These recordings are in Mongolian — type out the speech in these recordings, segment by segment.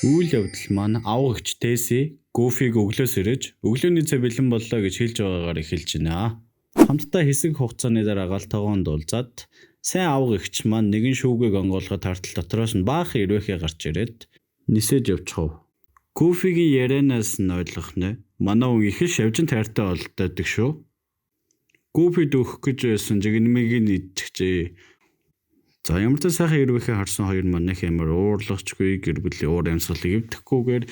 Үйл явдал маань авга эгч Тэси Гүфиг өглөөс ирэж өглөөний цай бэлэн боллоо гэж хэлж байгаагаар эхэлж байна. Хамтдаа хэсэг хугацааны дараа гал тогоонд уулзаад сайн авга эгч маань нэгэн шүүгийг онгойлгоход хартал дотроос нь баахан ирвэхээ гарч ирээд нисэж явчихв. Гүфигийн ярианаас нь ойлгох нь манай хүн их л шавжин тайртай болддог шүү. Гүфи дөхөх гэж байсан жигнэмийг нь идчихжээ. За ямар ч сайхан ирвэхээ харсан хоёр манайх ямар уурлахчгүй гэр бүлийн уур амьсгалыг эвдэхгүйгээр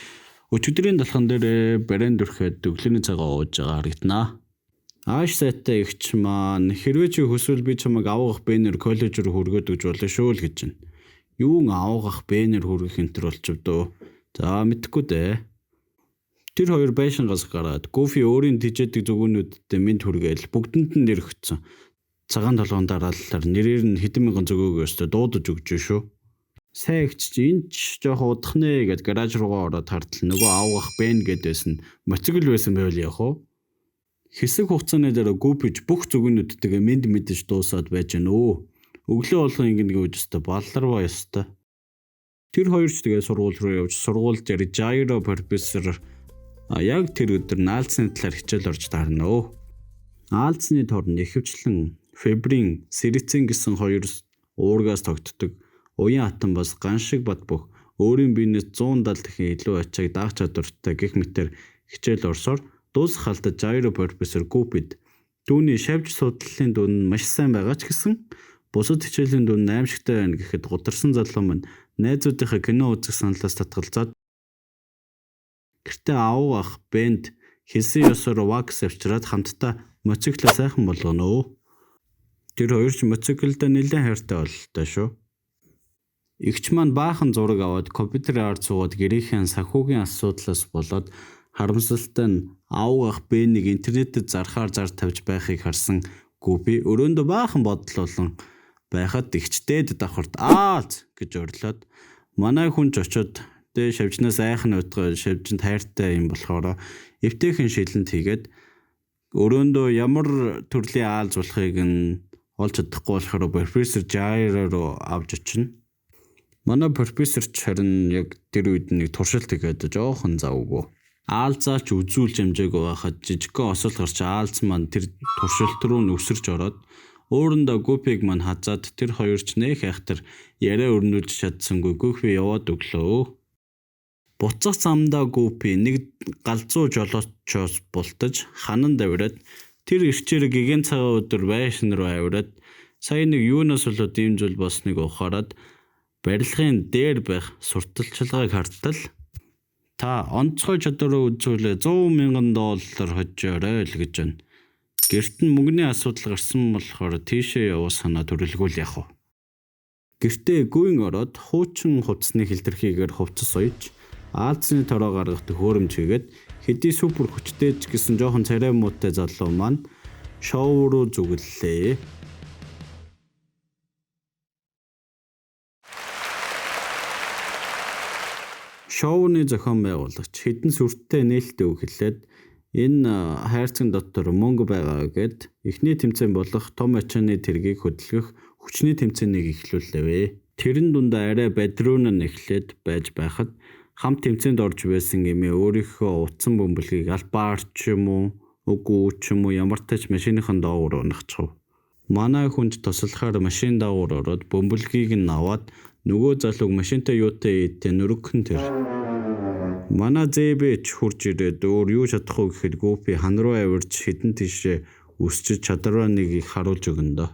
өчигдрийн талхан дээр барайн дүрхэд өглөөний цагаа ууж байгаа харагданаа. Ааш сайтай эгч маань хэрвээ чи хүсвэл би чамайг авгах бэнэр коллеж руу хүргээд өгч болно шүү л гэж байна. Юун авгах бэнэр хүргэх энэ төр болчихв дөө. За мэдэхгүй дээ. Тэр хоёр байшингаас гараад Гүфи өөрийн тижээдэг зүгүүнүүдтэй мэд хүргээл бүгдэнд нь нэр өгсөн. Цагаан толгоон дараалалаар нэрээр нь хэдэн мянган зөгөөгөө өстө дуудаж өгч шүү. Сайн эгч чи энэ ч жоох удах нэ гэд гараж руугаа ороод хартал нөгөө авгах бэн гэд байсан моцигл байсан байвал яах вэ? Хэсэг хугацааны дараа Гүпиж бүх зүгүүнүүдтэйгээ мэд мэдэж дуусаад байж гэнэ өө. Өглөө болгон ингэнэ гэж өстө баларваа ёстой. Тэр хоёр ч тэгээ сургууль руу явж сургууль дээр Жайро профессор яг тэр өдөр наалцны талаар хичээл орж таарна өө. Наалцны торнд ихэвчлэн фебрин, серицин гэсэн хоёр уургаас тогтдог уян хатан бас ган шиг бат бөх өөрийн биенээс 170 дахин илүү ачааг даах чадвартай гэх мэтэр хичээл орсоор дуусах алдаж Жайро профессор Гүпид түүний шавж судлалын дүн нь маш сайн байгаа ч гэсэн бусад хичээлийн дүн нь аимшигтай байна гэхэд гутарсан залуу маань найзуудынхаа кино үзэх саналаас татгалзаад гэртээ авах ах Бэнд хэлсэн ёсоор вакс авчираад хамтдаа моциклаа сайхан болгоно өө. Тэр хоёр ч моциклдаа нэлээд хайртай бололтой шүү. Эгч маань баахан зураг аваад компьютерийн ард суугаад гэрийнхээ санхүүгийн асуудлаас болоод харамсалтай нь авга ах Бэнийг интернетэд зархаар зар тавьж байхыг харсан Гүпи өрөөндөө баахан бодол болон байхад эгч дээд давхарт ааз гэж орилоод манай хүн ч очиод дээ шавжнаас айхан утгаа шавжинд хайртай юм болохоор эвтэйхэн шилэнт хийгээд өрөөндөө ямар төрлийн аалз болохыг нь олж чадахгүй болохоор профессор Жайро руу авч очино. Манай профессор ч харин яг тэр үед нэг туршилт хийгээд жоохон завгүй. Аалзаач үзүүлж амжаагүй байхад жижигхэн осол гарч аалз маань тэр туршилт руу нүсэрч ороод өөрөндөө Гүпиг маань хазаад тэр хоёр ч нэх айхтар яриа өрнүүлж чадсангүй Гүпи яваад өглөө. Буцах замдаа Гүпи нэг галзуу жолоочоос бултаж ханан давираад тэр ирчээр гэгэн цагаан өдөр байшин руу авираад сая нэг юунаас болоод ийм зүйл болсныг ухаарад барилгын дээр байх сурталчилгааг хартал та онцгой чадвараа үзүүлээ 100 мянган доллар хожоорой л гэж байна. Гэрт нь мөнгөний асуудал гарсан болохоор тийшээ явах санаа төрөлгүй л яах вэ? Гэртээ гүйн ороод хуучин хувцсны хилтерхийгээр хувцас соёж аалзны тороо гаргах төхөөрөмж хийгээд хэдий супер хүчтэй ч гэсэн жоохон царай муутай залуу маань шоу руу зүгэллээ. Шоуны зохион байгуулагч хэдэн сүртэй нээлттэй үг хэлээд энэ хайрцаг дотор мөнгө байгаа гэд эхний тэмцээн болох том ачааны тэргийг хөдөлгөх хүчний тэмцээнийг эхлүүллээ. Тэрэн дундаа арай бадруун нь эхлээд байж байхад хамт тэмцээнд орж байсан эмээ өөрийнхөө утсан бөмбөлгийг албаар ч юм уу үгүй ч юм уу ямар ч машиныхан доогуур унахчих. Манай хүнд туслахаар машин даагуур ороод бөмбөлгийг нь аваад нөгөө залууг машинтай юутай ийдтэй нүргэн тэр. Манай зээбэч хурж ирээд өөр юу чадах вэ гэхэд Гүпи хан руу авирч хідэн тийшээ өсчөж чадвараа нэг их харуулж өгнө дөө.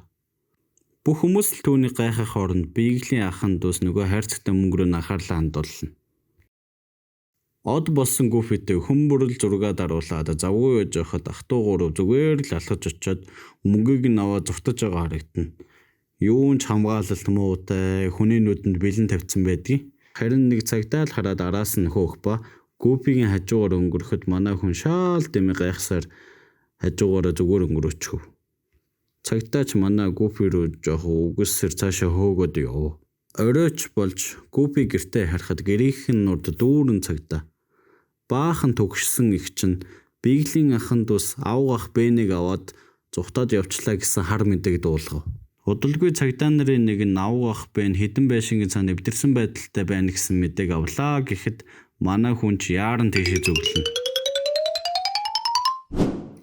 Бүх хүмүүс л түүнийг гайхах оронд Биглийн ахын дүүс нөгөө хайрцагтай мөнгө рүү анхаарлаа хандуулна. Од болсон Гүфитэй хүмүүрэл зургаа даруулаад завгүй байж байхад ах トゥ гурав зүгээр л алхаж очиод мөнгийг нь аваад зуртаж байгаа харагдана. Юун ч хамгаалалт муутай хүний нүдэнд бэлэн тавьсан байдгийг. Харин нэг цагтаа л хараад араас нь хөөх ба Гүпигийн хажуугаар өнгөрөхөд манай хүн шаал дэмий гайхсаар хажуугаараа зүгээр өнгөрөөчихв. Цагтаа ч манай Гүпи рүү жоох үгүйсэр цаашаа хөөгөөд яв. Оройч болж Гүпи гэртээ харахад гэрийнх нь урд дүүрэн цагтаа баахан төгшсөн их чинь Биглийн ахын дүүс авга ах Бэнийг аваад зугтаад явчлаа гэсэн хар мэдээг дуулгав. Удалгүй цагдаа нарын нэг нь авга ах Бен хэдэн байшингийн цаана эвдэрсэн байдалтай байна гэсэн мэдээг авлаа гэхэд манай хүн ч яаран тийшээ зүглэнэ.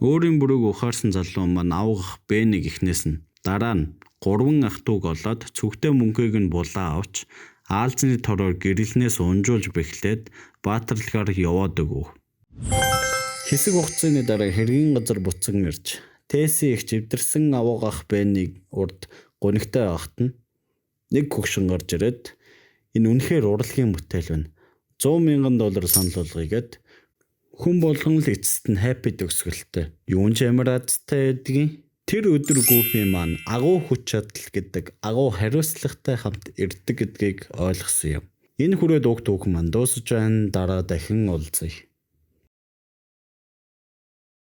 Өөрийн бүрийг ухаарсан залуу маань авга ах Бенийг эхнээс нь дараа нь гурван ах дүүг олоод цүгтэй мөнгийг нь булаа авч аалзны тороор гэрлэнээс унжуулж бэхлээд баатарлагаар яваад өгөв. Хэсэг хугацааны дараа хэргийн газар буцан ирж Тэси эгч эвдэрсэн авга ах Бенийг урд гунигтай байхад нь нэг хөгшин гарч ирээд энэ үнэхээр урлагийн бүтээл байна. 100,000 доллар санал болгоё гээд хүн болгон л эцэст нь happy төгсгөлтэй. Юун ч ямар азтай байдгийг. Тэр өдөр Гүүфи маань агуу хүч чадал гэдэг агуу хариуцлагатай хамт ирдэг гэдгийг ойлгосон юм. Энэ хүрээд уг түүхэн маань дуусаж байна. Дараа дахин уулзъя.